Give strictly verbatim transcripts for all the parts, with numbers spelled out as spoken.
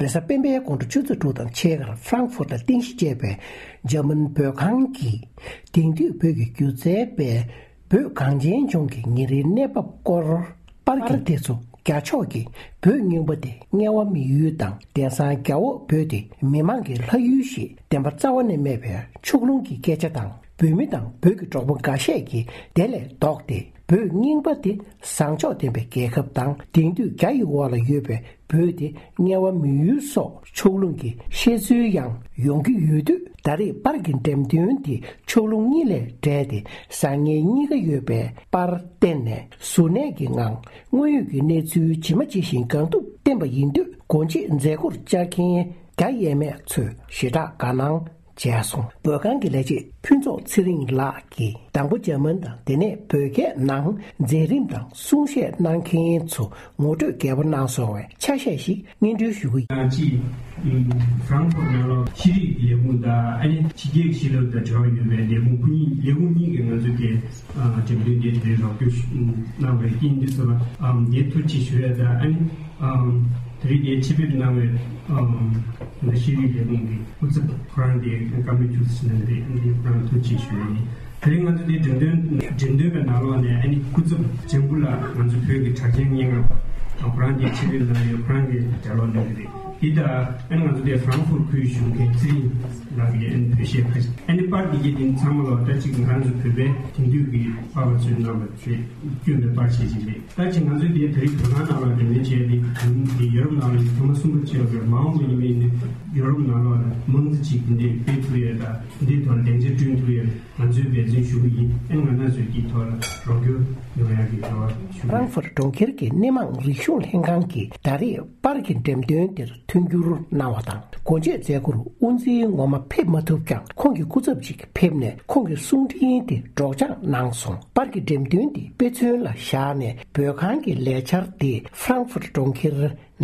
རེས་གཟའ་སྤེན་པའི་དགོང་དྲོ་ཆུ་ཚོད་དྲུག་དང་ཕྱེད་ཀར་ཧྥ་རང་ཧྥུར་ལ་རྟེན་གཞི་བྱས་པའི་འཇར་མན་བོད་ཁང་གི་དེང་དུས་བོད་ཀྱི་སྒྱུ་རྩལ་པས་བོད་གངས་ཅན་ལྗོངས་ཀྱི་ཉིན་རེའི་གནས་བབ་སྐོར། པར་གྱི་དེ་ཚོ་རྒྱ་ཕྱོགས་ཀྱིས་བོད་རྙིང་པ་དེ་དམྱལ་བ་མི་ཡུལ་དང་། དེང་སང་རྒྱ་འོག་བོད་དེ་མི་མང་གི་ལྷ་ཡུལ་ཞེས་བདེན་པ་རྩ་བ་ནས་མེད་པའི་ཕྱོགས་ལྷུང་གི་སྐད་ཆ་དང་། བོད་མི་དང་བོད་ཀྱི་གྲོགས་པོ་འགའ་ཤས་ཀྱིས་དེ་ལས་ལྡོག་སྟེ། བོད་རྙིང་པ་དེ་བཟང་ཕྱོགས་ལྡན་པའི་རྒྱལ་ཁབ་དང་། དེང་དུས་རྒྱ་ཡི་འོག་ལ་ཡོད་པའི་བོད་དེ་དམྱལ་བ་མི་ཡུལ་སོགས་ཕྱོགས་ལྷུང་གི་བཤད་ཚུལ་ཡང་ཡོང་གི་ཡོད་དུས། ད་རེས་པར་གྱི་འགྲེམས་སྟོན་དེ་ཕྱོགས་ལྷུང་གཉིས་ལས་བྲལ་ཏེ། བཟང་ངན་གཉིས་ཀ་ཡོད་པའི་པར་བསྟན་ནས་གཟུར་གནས་ཀྱི་ངང་དངོས་ཡོད་ཀྱི་གནས་ཚུལ་ཇི་མ་ཇི་བཞིན་གང་ཐུབ་བསྟན་པ་ཡིན་དུས། སྒོ་འབྱེད་མཛད་སྒོར་བཅར་མཁན་རྒྱ་ཡས་མས་ཚོས་ཞེ་དྲག་དགའ་སྣང་བྱས་སོང་། བོད་ཁང་གི་ལས་བྱེད་ཕུན་ཚོགས་ཚེ་རིང་ལགས་ཀྱིས་དང་པོ་འཇར་མན་དང་། དེ་ནས་བོད་སྐད་ནང་མཛད་རིམ་དང་གསུང་བཤད་གནང་མཁན་ཚོ་ངོ་སྤྲོད་རྒྱས་པོ་གནང་སོང་བས། ཆ་ཤས་ཤིག་སྙན་སྒྲོན་ཞུ་གི་ཡིན། ང་ཅིག་ཧྥ་རང་ཧྥུར་ནང་ལོགས་ཤེས་རིག་ལས་ཁུངས་དང་། ཨ་ནི་ཕྱི་རྒྱལ་གྱི་ཤེས་རབ་དང་འབྲེལ་བ་ཡོད་པའི་ལས་ཁུངས་ཁོ་གཉིས། ལས་ཁུངས་གཉིས་ཀྱིས་ང་ཚོ་གི་འགྲེམས་སྟོན་འདི་དེ་རིང་རོགས་སྐྱོར་གནང་བའི་རྐྱེན་འདི་ཚོ་ལ་འདི་ཐུགས་རྗེ་ཆེ་ཞུ་ཡ་དང་། ཨ་ནི། ཨམ། དེ་རིང་འདིར་ཆེད་ཕེབས་གནང་བའི་ཨམ། ཤེས་རིག་ལས་ཁུངས་ཀྱི་སྐུ་ཚབ་ཁོ་རང་དེ་བཀའ་མོལ་ཅུང་ཟད་གནང་གི་རེད། འདི་ཁོ་རང་ཐུགས་རྗེ་ཆེ་ཞུ་ཡ་ཡིན། དེ་རིང་ང་ཚོ་འདིར་འགྲེམས་སྟོན་འགྲེམས་སྟོན་པའི་ནང་ལོགས་ནས། ཨ་ནི་སྐུ་ཚབ་ལྗང་བུ་ལགས། ང་ཚོ་བོད་ཀྱི་གྲགས་ཅན་སྙན་ངག་པ། ཁོ་རང་དེ་ཆེད་ཕེབས་གནང་ཡོད། ཁོ་རང་གི་ལྗགས་ཀློག་གནང་གི་རེད། དེ་དང་། ཨ་ནི་ང་ཚོ་འདིར་ཧྥ་རང་ཧྥུར་ཁུལ་གཞུང་གི་ཚེ་རིང་ལགས་ཀྱིས། ཨ་ནི་བོད་གཞས་ཕ། ཨ་ནི་པར་འདི་གའི་དེ་ཚང་མ་ལོག་ད་ཅིག་ང་རང་ཚོ་བོད་པའི་དེང་དུས་ཀྱི་པར་བ་ཚོས་གནང་བ་རེད། བསྐྱོན་པའི་པར་ཆས་ཅིག་རེད། ད་ཅིག་ང་ཚོས་དེ་དེ་རིང་བོད་ནང་ལ་འགྲེམས་སྟོན་བྱས་ཏེ། དེ་ཡོ་རོབ་ནང་ལ་ཐེངས་མ་གསུམ་པ་བྱས་པ་རེད། མ་འོངས་པ་ཡིན་པ་ཡིན་ན་ཡོ་རོབ་ནང་ལོགས་ལ་རྨང་རྩིས་ཅིག་འདི་འདྲ་སྤེལ་ཐུབ་ཡས་དང་། འདིའི་ཐོག་ལ་སྡིངས་ཆ་བསྐྲུན་ཐུབ་ཡས་ང་ཚོས་འབད་བརྩོན་ཞུ་གི་ཡིན། ཨ་ནི་ང་རང་ཚོས་འདིའི་ཐོག་ལ་རོགས་སྐྱོར་ཡོང་ཡག་གི་རེ་བ་ཞུ་གི་ཡིན། ཧྥ་རང་ཧྥུར་གྲོང་ཁྱེར་གྱི་སྣེ་མང་རིག་གཞུང་ལྷན་ཁང་གིས་ད་རེས་པར་གྱི་འགྲེམས་སྟོན་འདིར་མཐུན་འགྱུར་གནང་བ་དང་། སྒོ་འབྱེད་མཛད་སྒོར་དབུ་འཛིན་ངོ་མ་ཕེབས་མ་ཐུབ་ཀྱང་། ཁོང་གི་སྐུ་ཚབ་ཅིག་ཕེབས་ནས་ཁོང་གི་གསུང་འཕྲིན་དེ་སྒྲོག་སྦྱང་གནང་སོང་། པར་གྱི་འགྲེམས་སྟོན་འདི་དཔེ་མཚོན་ལ་བཞག་ནས། བོད་ཁང་གི་ལས་འཆར་དེ་ཧྥ་རང་ཧྥུར་གྲོང་ཁྱེར་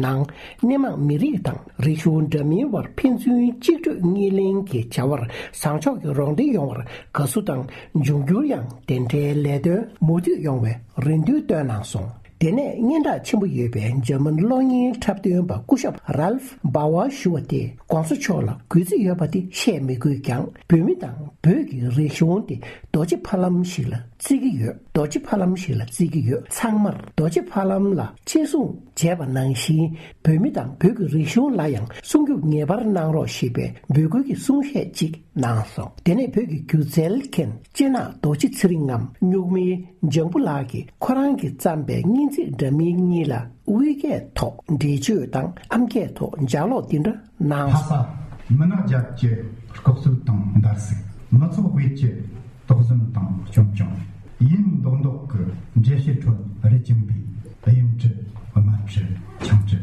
ནང་སྣེ་མང་མི་རིགས་དང་རིག་གཞུང་འདྲ་མིན་བར་ཕན་ཚུན་གཅིག་སྤྲོད་གཉིས་ལེན་གྱི་བྱ་བར་བཟང་ཕྱོགས་ཀྱི་རོགས་འདེགས་ཡོང་བར་དགའ་བསུ་དང་། འབྱུང་འགྱུར་ཡང་དེ་འདྲའི་ལས་དོན་མུ་མཐུད་ཡོང་བའི་རེ་འདུན་བཏོན་གནང་སོང་། དེ་ནས་སྙན་གྲགས་ཆེན་པོ་ཡོད་པའི་འཇར་མན་གློག་བརྙན་འཁྲབ་སྟོན་པ་སྐུ་ཞབས་རཱལཕ་སྦ་ཝར་ཞུ་བ་དེས་༸གོང་ས་མཆོག་ལ་གུས་བརྩི་ཡོད་པ་དེ་བཤད་མི་དགོས་ཀྱང་། བོད་མི་དང་བོད་ཀྱི་རིག་གཞུང་དེ་རྡོ་རྗེ་ཕ་ལམ་ཞིག་ལ་བརྩི་གི་ཡོད། རྡོ་རྗེ་ཕ་ལམ་ཞིག་ལ་བརྩི་གི་ཡོད། ཚང་མར་རྡོ་རྗེ་ཕ་ལམ་ལ་གཅེས་སྲུང་བྱས་པ་ནང་བཞིན། བོད་མི་དང་བོད་ཀྱི་རིག་གཞུང་ལ་ཡང་སྲུང་སྐྱོབ་ངེས་པར་གནང་རོགས་ཞེས་པའི་འབོད་སྐུལ་གྱི་གསུང་བཤད་ཅིག་གནང་སོང་། དེ་ནས་བོད་ཀྱི་སྒྱུ་རྩལ་མཁན་སྤྱི་ནག་རྡོ་རྗེ་ཚེ་རིང་ངམ་སྨྱུག་མིང་ལྗང་བུ་ལགས་ཀྱིས་ཁོ་རང་གིས་བརྩམས་པའི་སྙན་ཚིག་འདྲ་མིན་གཉིས་ལ་དབུས་སྐད་ཐོག་འགྲེལ་བརྗོད་དང་། ཨམ་སྐད་ཐོག་ལྗགས་ཀློག་འདི་འདྲ་གནང་སོང་། ལྷ་ས་མི་ནག་རྒྱབ་ཀྱི་ལྐོག་གསོད་དང་འདར་སིག་མི་ཚོགས་དབུས་ཀྱི་དོགས་ཟོན་དང་སྐྱོན་སྐྱོང་། ཡིན་མདོག་མདོག་གི་འགྲེལ་བཤད་ཁྲོད་རེད་ཀྱིན་པའི་གཡུ་འབྲུ་དམར་འབྲུ་ཆང་འབྲུ།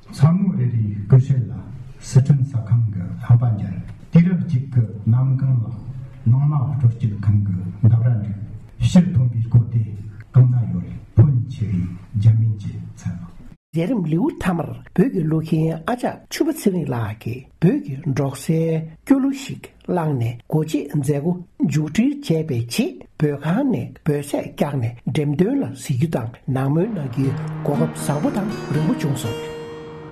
མཚན་མོ་རེ་རེའི་སྐུ་སྲས་ལ་སི་ཁྲོན་ཟ་ཁང་གི་ལྷམ་པ་འབྱར། དུས་རབས་གཅིག་གི་གནམ་གང་ལ་ནང་མ་སྤྲོ་སྐྱིད་ཁང་གི་འདབ་ར་འགྲིག་ཕྱིར་ཐོན་པའི་སྒོ་དེ་གང་ན་ཡོད། ཕོན་ཆེ་བའི་རྒྱ་མིན་གྱི་ཚལ། མཛད་རིམ་ལེའུ་མཐའ་མར་བོད་ཀྱི་ཀླུ་མཁན་ཨ་ཅག་ཕྱུ་པ་ཚེ་རིང་ལགས་ཀྱིས་བོད་ཀྱི་འབྲོག་སའི་སྐྱོ་གླུ་ཞིག་བླངས་ནས། སྒོ་འབྱེད་མཛད་སྒོ་མཇུག་སྒྲིལ་བྱས་པའི་རྗེས། བོད་ཁང་ནས་འབོད་ཚིག་བཀྱགས་ནས་འགྲེམས་སྟོན་ལ་གཟིགས་རྒྱུ་དང་ནང་མོལ་གནང་རྒྱུའི་གོ་སྐབས་བཟང་པོ་དང་རིང་པོ་བྱུང་སོང་།